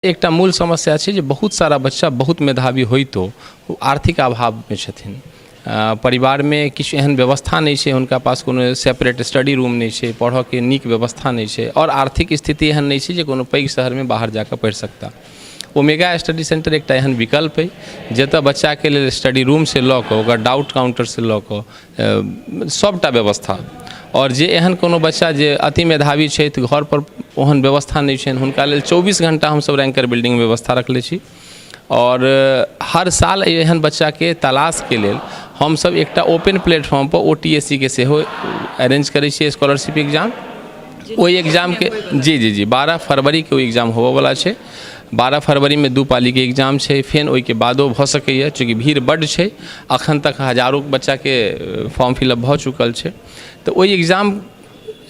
एकटा मूल समस्या छै जे बहुत सारा बच्चा बहुत मेधावी होइतो ओ आर्थिक अभावमे छथिन। परिवारमे किछु एहन व्यवस्था नहि छै, हुनका पास कोनो सेपरेट स्टडी रूम नहि छै, पढ़ऽके नीक व्यवस्था नहि छै आओर आर्थिक स्थिति एहन नहि छै जे कोनो पैघ शहरमे बाहर जाकऽ पढ़ि सकता। ओमेगा स्टडी सेन्टर एकटा एहन विकल्प अइ जतऽ बच्चाके लेल स्टडी रूमसँ लऽ कऽ ओकर डाउट काउण्टरसँ लऽ कऽ सबटा व्यवस्था। आओर जे एहन कोनो बच्चा जे अति मेधावी छथि, घरपर ओहन व्यवस्था नहि छनि, हुनका लेल 24 घण्टा हमसब रैंकर बिल्डिंगमे व्यवस्था रखले छी। आओर हर साल एहन बच्चाके तलाशके लेल हमसब एकटा ओपन प्लेटफॉर्मपर ओ टी एस सी के सेहो अरेंज करै छियै स्कॉलरशिप एग्जाम। ओहि एग्जामके जी जी जी 12 फरवरीके ओ एग्जाम होबऽवला छै। 12 फरवरीमे 2 पालीके एग्जाम छै। फेर ओहिके बादो भऽ सकैए, चूँकि भीड़ बड्ड छै, अखन तक हजारो बच्चाके फॉर्म फिलअप भऽ चुकल छै। तऽ ओहि एग्जाम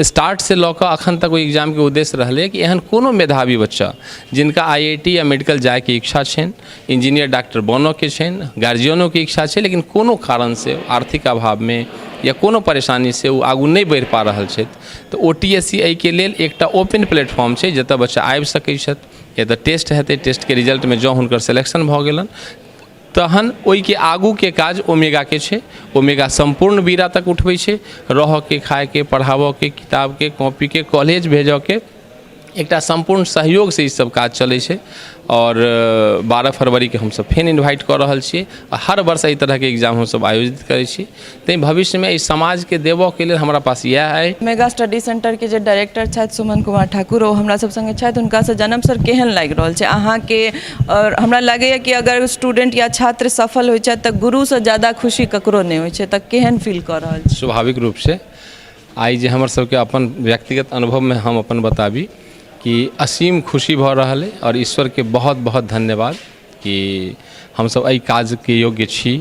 स्टार्टसँ लऽ कऽ अखन तक ओहि एग्जामके उद्देश्य रहलै कि एहन कोनो मेधावी बच्चा जिनका आई I T या मेडिकल जाइके इच्छा छनि, इंजीनियर डॉक्टर बनऽके छनि, गार्जियनोके इच्छा छै, लेकिन कोनो कारणसँ आर्थिक अभावमे या कोनो परेशानीसँ ओ आगू नहि बढ़ि पा रहल छथि, तऽ ओ टी एस सी एहिके लेल एकटा ओपन प्लेटफॉर्म छै जतऽ बच्चा आबि सकै छथि। एतऽ टेस्ट हेतै, टेस्टके रिजल्टमे जँ हुनकर सिलेक्शन भऽ गेलनि तहन ओहिके आगूके काज ओमेगाके छै। ओमेगा सम्पूर्ण बीड़ा तक उठबै छै, रहऽके, खाइके, पढ़ाबऽके, किताबके, कॉपीके, कॉलेज भेजऽके एकटा सम्पूर्ण सहयोगसँ ई सब काज चलै छै। आओर 12 फरवरीके हमसब फेर इन्वाइट कऽ रहल छियै आ हर वर्ष एहि तरहके एग्जाम हमसब आयोजित करै छी। ताहि भविष्यमे एहि समाजके देबऽके लेल हमरा पास इएह अइ। मेगा स्टडी सेंटरके जे डायरेक्टर छथि सुमन कुमार ठाकुर, ओ हमरा सब सङ्गे छथि। हुनकासँ जानब, सर, केहन लागि रहल छै अहाँके? आओर हमरा लागैए कि अगर स्टूडेंट या छात्र सफल होइ छथि तऽ गुरुसँ ज्यादा खुशी ककरो नहि होइ छै, तऽ केहन फील कऽ रहल छी? स्वाभाविक रूपसँ आइ जे हमर सबके अपन व्यक्तिगत अनुभवमे हम अपन बताबी कि असीम खुशी भऽ रहल अइ आओर ईश्वरके बहुत बहुत धन्यवाद कि हमसब एहि काजके योग्य छी।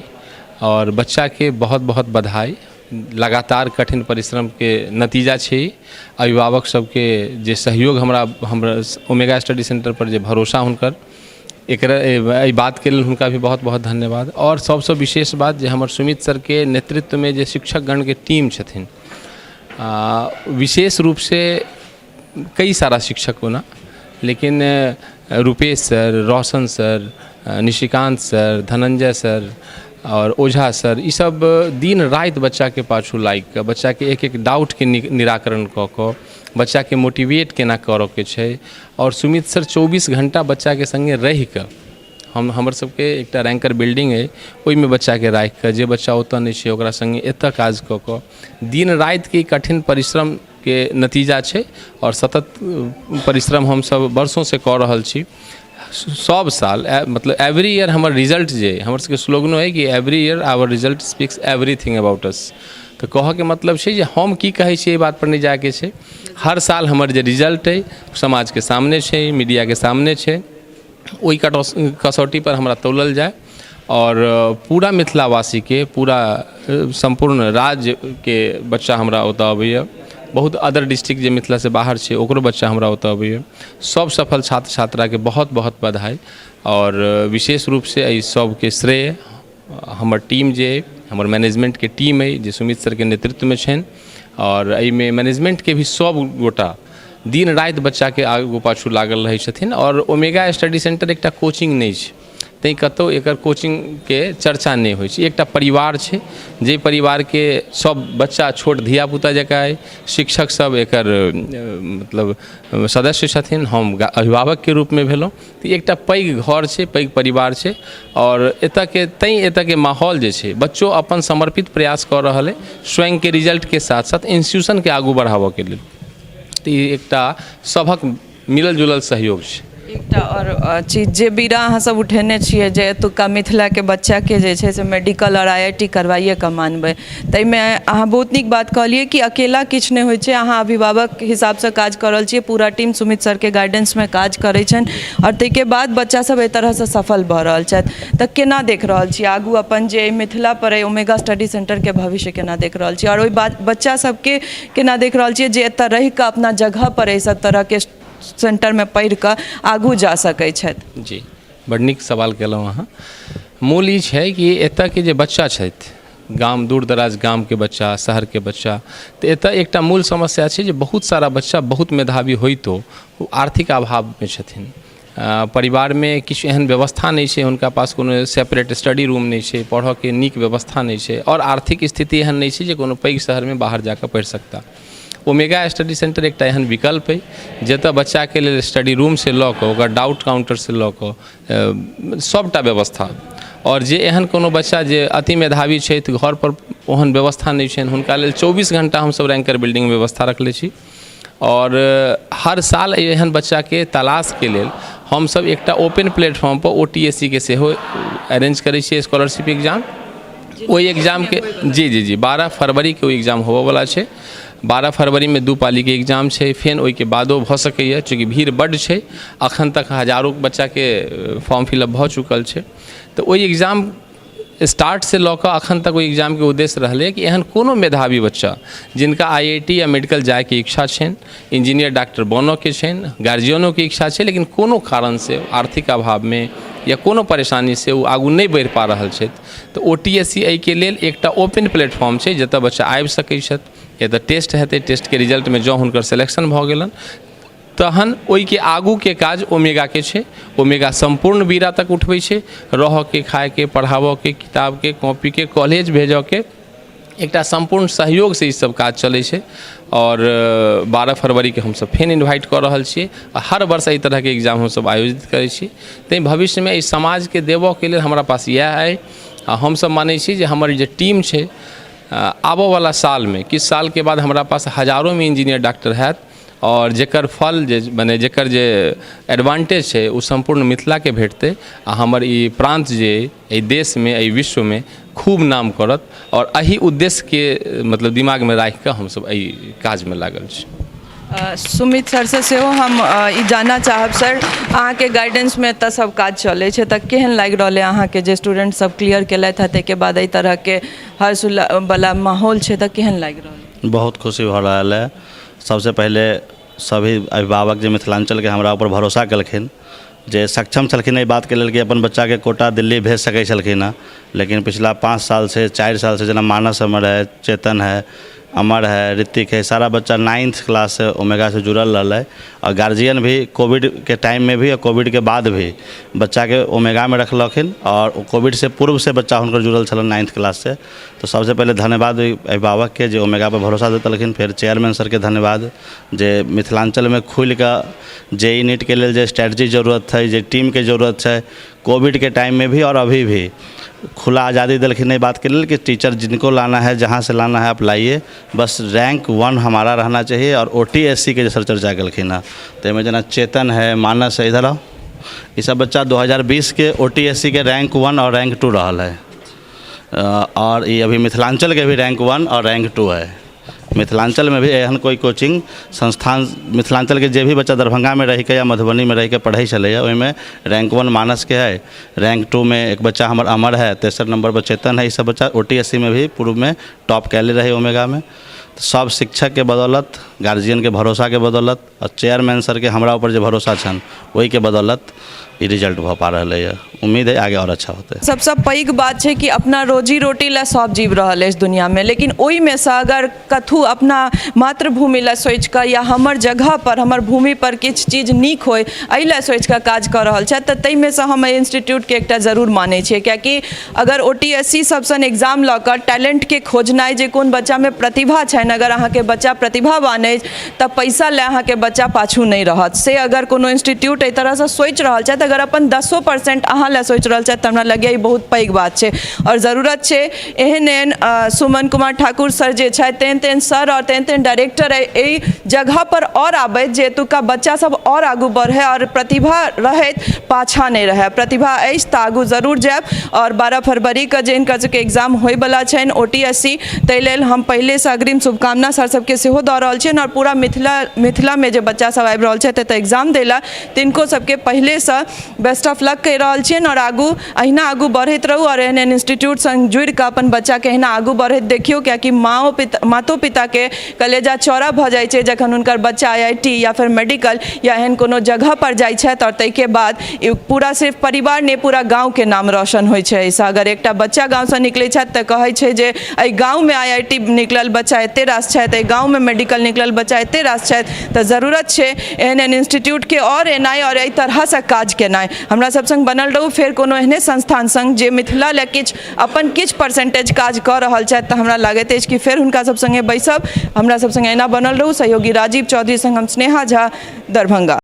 आओर बच्चाके बहुत बहुत बधाई। लगातार कठिन परिश्रमके नतीजा छै। अभिभावक सबके जे सहयोग, हमरा हमरा ओमेगा स्टडी सेन्टरपर जे भरोसा हुनकर, एकरा एहि बातके लेल हुनका भी बहुत बहुत धन्यवाद। आओर सबसँ विशेष बात जे हमर सुमित सरके नेतृत्वमे जे शिक्षकगणके टीम छथिन, विशेष रूपसँ कई सारा शिक्षक ओना, लेकिन Rupesh sir, Roshan sir, Nishikant sir, Dhananjay sir आओर ओझा सर, ईसब दिन राति बच्चाके पाछू लागिकऽ बच्चाके एक एक डाउटके निराकरण कऽ कऽ बच्चाके मोटिवेट केना करऽके छै। आओर सुमित सर 24 घण्टा बच्चाके सङ्गे रहिकऽ, हमर सबके एकटा रैंकर बिल्डिंग अइ, ओहिमे बच्चाके राखिकऽ, जे बच्चा ओतऽ नहि छै ओकरा सङ्गे एतऽ काज कऽ कऽ दिन रातिके कठिन परिश्रमके नतीजा छै। आओर सतत परिश्रम हमसब वर्षोसँ कऽ रहल छी। सब साल, मतलब एवरी ईयर हमर रिजल्ट जे, हमर सबके स्लोगनो अइ कि every year our result speaks everything about us. तऽ कहऽके मतलब छै जे हम की कहै छियै एहि बातपर नहि जाइके छै। हर साल हमर जे रिजल्ट अइ समाजके सामने छै, मीडियाके सामने छै, ओहि कसौटीपर हमरा तौलल जाय। आओर पूरा मिथिलावासीके, पूरा सम्पूर्ण राज्यके बच्चा हमरा ओतऽ अबैए, बहुत अदर डिस्ट्रिक्ट जे मिथिलासँ बाहर छै ओकरो बच्चा हमरा ओतऽ अबैए। सब सफल छात्र छात्राके बहुत बहुत बधाई। आओर विशेष रूपसँ एहि सबके श्रेय हमर टीम जे अइ, हमर मैनेजमेन्टके टीम अइ जे सुमित सरके नेतृत्वमे छनि। आओर एहिमे मैनेजमेन्टके भी सब गोटा दिन राति बच्चाके आगू पाछू लागल रहै छथिन। आओर ओमेगा स्टडी सेन्टर एकटा कोचिंग नहि छै, तैँ कतहु एकर कोचिंगके चर्चा नहि होइ छै। एकटा परिवार छै, जाहि परिवारके सब बच्चा छोट धियापुता जकाँ अइ। शिक्षक सब एकर मतलब सदस्य छथिन, हम अभिभावकके रूपमे भेलहुँ। तऽ एकटा पैघ घर छै, पैघ परिवार छै। आओर एतऽके तैँ एतऽके माहौल जे छै, बच्चो अपन समर्पित प्रयास कऽ रहल अइ स्वयंके रिजल्टके साथ साथ इंस्टीट्यूशनके आगू बढ़ाबऽके लेल। तऽ ई एकटा सभक मिलल जुलल सहयोग छै। एकटा आओर चीज जे बीड़ा अहाँ सब उठेने छियै जे एतुका मिथिलाके बच्चाके जे छै से मेडिकल आओर आई I T करवाइएके मानबै, ताहिमे अहाँ बहुत नीक बात कहलियै कि अकेला किछु नहि होइ छै। अहाँ अभिभावक हिसाबसँ काज कऽ रहल छियै, पूरा टीम सुमित सरके गाइडेंसमे काज करै छनि आओर ताहिके बाद बच्चासभ एहि तरहसँ सफल भऽ रहल छथि। तऽ केना देख रहल छियै आगू अपन जे मिथिलापर अइ ओमेगा स्टडी सेंटरके भविष्य, केना देख रहल छियै? आओर ओहि बच्चा सभके केना देख रहल छियै जे एतऽ रहिकऽ अपना जगहपर एहि सब तरहके सेंटरमे पढ़िकऽ आगू जा सकै छथि? जी, बड्ड नीक सवाल केलहुँ अहाँ। मूल ई छै कि एतऽके जे बच्चा छथि, गाम, दूर दराज गामके बच्चा, शहरके बच्चा, तऽ एतऽ एकटा मूल समस्या छै जे बहुत सारा बच्चा बहुत मेधावी होइतो ओ आर्थिक अभावमे छथिन। परिवारमे किछु एहन व्यवस्था नहि छै, हुनका पास कोनो सेपरेट स्टडी रूम नहि छै, पढ़ऽके नीक व्यवस्था नहि छै आओर आर्थिक स्थिति एहन नहि छै जे कोनो पैघ शहरमे बाहर जाकऽ पढ़ि सकता। ओमेगा स्टडी सेन्टर एकटा एहन विकल्प अइ जतऽ बच्चाके लेल स्टडी रूमसँ लऽ कऽ ओकर डाउट काउण्टरसँ लऽ कऽ सबटा व्यवस्था। आओर जे एहन कोनो बच्चा जे अति मेधावी छथि, घरपर ओहन व्यवस्था नहि छनि, हुनका लेल 24 घण्टा हमसब रैंकर बिल्डिंगमे व्यवस्था रखले छी। आओर हर साल एहन बच्चाके तलाशके लेल हमसब एकटा ओपन प्लेटफॉर्मपर ओ टी एस सी के सेहो अरेंज करै छियै स्कॉलरशिप एग्जाम। ओहि एग्जामके जी जी जी 12 फरवरीके ओ एग्जाम होबऽवला छै। 12 फरवरीमे 2 पालीके एग्जाम छै, फेर ओहिके बादो भऽ सकैए, चूँकि भीड़ बड्ड छै, अखन तक हजारो बच्चाके फॉर्म फिलअप भऽ चुकल छै। तऽ ओहि एग्जाम स्टार्टसँ लऽ कऽ अखन तक ओहि एग्जामके उद्देश्य रहलै कि एहन कोनो मेधावी बच्चा जिनका आई I T या मेडिकल जाइके इच्छा छनि, इंजीनियर डॉक्टर बनऽके छनि, गार्जियनोके इच्छा छै, लेकिन कोनो कारणसँ आर्थिक अभावमे या कोनो परेशानीसँ ओ आगू नहि बढ़ि पा रहल छथि, तऽ ओ टी एस सी एहिके लेल एकटा ओपन प्लेटफॉर्म छै जतऽ बच्चा आबि सकै छथि। एतऽ टेस्ट हेतै, टेस्टके रिजल्टमे जँ हुनकर सिलेक्शन भऽ गेलनि तहन ओहिके आगूके काज ओमेगाके छै। ओमेगा सम्पूर्ण बीड़ा तक उठबै छै, रहऽके, खाइके, पढ़ाबऽके, किताबके, कॉपीके, कॉलेज भेजऽके एकटा सम्पूर्ण सहयोगसँ ई सब काज चलै छै। आओर 12 फरवरीके हमसब फेर इन्वाइट कऽ रहल छियै आ हर वर्ष एहि तरहके एग्जाम हमसब आयोजित करै छी। तैँ भविष्यमे एहि समाजके देबऽके लेल हमरा पास इएह अइ आ हमसब मानै छी जे हमर जे टीम छै आबऽवला सालमे किछु सालके बाद हमरा पास हजारोमे इंजीनियर डॉक्टर हैत आओर जकर फल जे मने जकर जे एडवांटेज छै ओ सम्पूर्ण मिथिलाके भेटतै आ हमर ई प्रान्त जे अइ एहि देशमे एहि विश्वमे खूब नाम करत। आओर एहि उद्देश्यके मतलब दिमागमे राखिकऽ हमसब एहि काजमे लागल छी। सुमित सरसँ सेहो हम ई जानऽ चाहब, सर अहाँके गाइडेंसमे एतऽ सब काज चलै छै तऽ केहन लागि रहल अइ अहाँके जे स्टूडेंट सब क्लियर केलथि हँ, ताहिके बाद एहि तरहके हर्ष वला माहौल छै तऽ केहन लागि रहल अइ? बहुत खुशी भऽ रहल अइ। सबसँ पहिले सभी अभिभावक जे मिथिलाञ्चलके हमरा ऊपर भरोसा केलखिन, जे सक्षम छलखिन एहि बातके लेल कि अपन बच्चाके कोटा दिल्ली भेज सकै छलखिन हँ, लेकिन पिछला 5 सालसँ 4 सालसँ जेना मानस हमर है, चेतन है, अमर है, ऋतिक है, सारा बच्चा 9th क्लाससँ ओमेगासँ जुड़ल रहलै आओर गार्जियन भी कोविडके टाइममे भी आओर कोविडके बाद भी बच्चाके ओमेगामे रखलखिन आओर कोविडसँ पूर्वसँ बच्चा हुनकर जुड़ल छलनि 9th क्लाससँ। तऽ सबसँ पहिले धन्यवाद ओहि अभिभावकके जे ओमेगापर भरोसा जतेलखिन। फेर चेयरमैन सरके धन्यवाद जे मिथिलाञ्चलमे खुलिकऽ जे ई नीटके लेल जे स्ट्रेटजी जरूरत छै, जे टीमके जरूरत छै, कोविडके टाइममे भी आओर अभी भी खुला आज़ादी देलखिन एहि बातके लेल कि टीचर जिनको लाना है, जहाँ से लाना है आप लाइए, बस रैंक 1 हमारा रहना चाहिए। आओर ओ टी एस सी के जे सर चर्चा केलखिन हँ, ताहिमे जेना चेतन है, मानस है, इधर आओ, ई सब बच्चा 2020 के ओ टी एस सी के रैंक 1 आओर रैंक 2 रहल है आओर ई अभी मिथिलाञ्चलके भी रैंक 1 आओर रैंक 2 है। मिथिलाञ्चलमे भी एहन कोइ कोचिंग संस्थान मिथिलाञ्चलके जे भी बच्चा दरभंगामे रहिके या मधुबनीमे रहिके पढ़ै छलैए ओहिमे रैंक 1 मानसके है, रैंक 2मे एक बच्चा हमर अमर है, तेसर नम्बरपर चेतन है। ई सब बच्चा ओ टी एस सी मे भी पूर्वमे टॉप कएले रहै ओमेगामे। सब शिक्षकके बदौलत, गार्जियनके भरोसाके बदौलत आओर चेयरमैन सरके हमरा ऊपर जे भरोसा छनि ओहिके बदौलत ई रिजल्ट भऽ पा रहलैए। उम्मीद है आगे आओर अच्छा होतै। सबसँ पैघ बात छै कि अपना रोजी रोटी लए सब जीव रहल अछि दुनिआँमे, लेकिन ओहिमे सँ अगर कथू अपना मातृभूमि लए सोचिकऽ या हमर जगहपर हमर भूमिपर किछु चीज नीक होइ एहि लए सोचिकऽ काज कऽ रहल छथि तऽ ताहिमे सँ हम एहि इन्स्टिट्यूटके एकटा जरूर मानै छियै। कियाकि अगर ओ टी एस सी सब सन एग्जाम लऽ कऽ टैलेंटके खोजनाइ जे कोन बच्चामे प्रतिभा छनि, अगर अहाँके बच्चा प्रतिभावान अछि तऽ पैसा लए अहाँके बच्चा पाछू नहि रहत। से अगर कोनो इंस्टीट्यूट एहि तरहसँ सोचि रहल छथि, अगर अपन 10% अहाँ लए सोचि रहल छथि तऽ हमरा लगैए ई बहुत पैघ बात छै। आओर जरूरत छै एहन एहन सुमन कुमार ठाकुर सर जे छथि, तेहन तेहन सर आओर तेहन तेहन डायरेक्टर एहि जगहपर आओर आबथि जे एतुक्का बच्चा सब आओर आगू बढ़ै आओर प्रतिभा रहैत पाछाँ नहि रहै। प्रतिभा अछि तऽ आगू जरूर जायब। आओर 12 फरवरीके जे हिनकर सबके एग्जाम होइवला छनि ओ टी एस सी, ताहि लेल हम पहिलेसँ अग्रिम शुभकामना सर सबके सेहो दऽ रहल छियनि। आओर पूरा मिथिलामे जे बच्चा सब आबि रहल छथि एतऽ एग्जाम दै लए, तिनको सबके पहिलेसँ बेस्ट ऑफ लक कहि रहल छियनि। आओर आगू अहिना आगू बढ़ैत रहू आओर एहन एहन इंस्टीट्यूट सङ्ग जुड़िकऽ अपन बच्चाके अहिना आगू बढ़ैत देखियौ। कियाकि माओ पिता मातो पिताके कलेजा चौड़ा भऽ जाइ छै जखन हुनकर बच्चा आई I T या फेर मेडिकल या एहन कोनो जगहपर जाइ छथि आओर ताहिके बाद पूरा सिर्फ परिवार नहि, पूरा गाँवके नाम रोशन होइ छै एहिसँ। अगर एकटा बच्चा गाँवसँ निकलै छथि तऽ कहै छै जे एहि गाँवमे आईआईटी निकलल बच्चा एते रास छथि, एहि गाँवमे मेडिकल निकलल बच्चा एते रास छथि। तऽ जरूरत छै एहन एहन इंस्टीट्यूटके आओर एनाइ आओर एहि तरहसँ काज केनाइ। हमरा सब सङ्ग बनल रहू। फेर कोनो एहने संस्थान सङ्ग जे मिथिला लए किछु अपन किछु परसेंटेज काज कऽ रहल छथि, तऽ हमरा लागैत अछि कि फेर हुनका सब सङ्गे बैसब। हमरा सब सङ्गे एना बनल रहू। सहयोगी राजीव चौधरी सङ्ग हम स्नेहा झा, दरभंगा।